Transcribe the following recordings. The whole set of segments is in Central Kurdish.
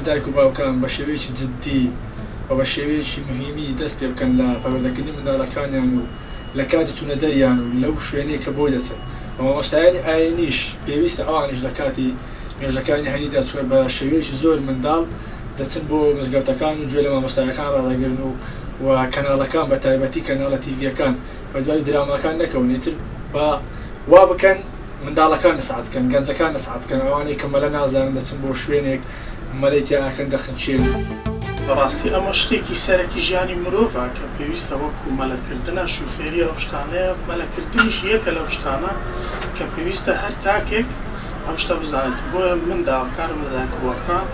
دایک و باوکان بە شێوەیەکی جدی و بە شێوەیەکی مهیمی دەست پێ بکەن لە پەروەردەکردنی منداڵەکانیان و لە کاتی چوونە دەریان و لەو شوێنەی کە بۆی دەچن و مامۆستایانی ئاینیش پێویستە ئەوانیش لە کاتی نوێژەکانی هەینیدا چونکە بە شێوەیەکی زۆر منداڵ دەچن بۆ مزگەوتەکان و گوێ لە مامۆستایەکان ڕادەگرن و و کەناڵەکان بە تایبەتی کەناڵە تیڤیەکان بە دوای دراماکان نەکەون ئیتر با وا بکەن منداڵەکان نەسعەت کەن گەنجەکان نەسعەت کەن ئەوانەی کە مەلە نازانن دەچن بۆ شوێنێک مەلەی تیا ئەکەن دەخنکێن. بەڕاستی ئەمە شتێکی سەرەکی ژیانی مرۆڤە کە پێویستە وەکو مەلەکردنە، شوفێری ئەو شتانەیە، مەلەکردنیش یەکە لەو شتانە کە پێویستە هەر تاکێک ئەم شتە بزانێت، بۆیە من داواکارم لە دایک و باوکان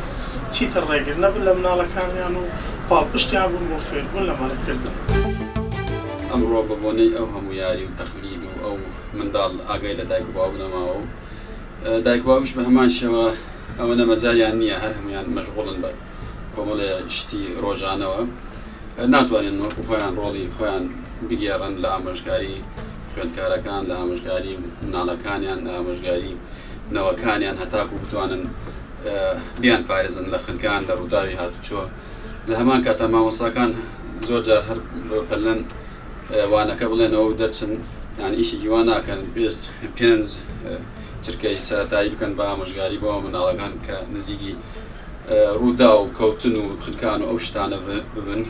چیتر ڕێگر نەبن لە مناڵەکانیان و پاڵپشتیان بن بۆ فێربوون لە مەلەکردن. ئەمڕۆ بە بۆنەی ئەو هەموو یاری و تەقلید و ئەو منداڵ ئاگای لە دایک و باوک نەماوە و دایک و باوکیش بە هەمان شێوە ئەوەنە مەجالیان نییە هەر هەموویان مەشغوڵن بە کۆمەڵێ شتی ڕۆژانەوە ناتوانن وەکو خۆیان ڕۆڵی خۆیان بگێڕن لە ئامۆژگاری خوێندکارەکان لە ئامۆژگاری مناڵەکانیان لە ئامۆژگاری نەوەکانیان هەتاکو بتوانن بیان پارێزن لە خنکان لە ڕووداوی هاتوچۆ لە هەمان کاتا مامۆستاکان زۆر جار هەر پەلەن وانەکە بڵێنەوە و دەرچن یان ئیشێکی وا ناکەن پێش پێنج چرکەی سەرەتایی بکەن بە ئامۆژگاری بۆ منداڵەکان کە نزیکی ڕووداو و کەوتن و خنکان و ئەو شتانە ببن.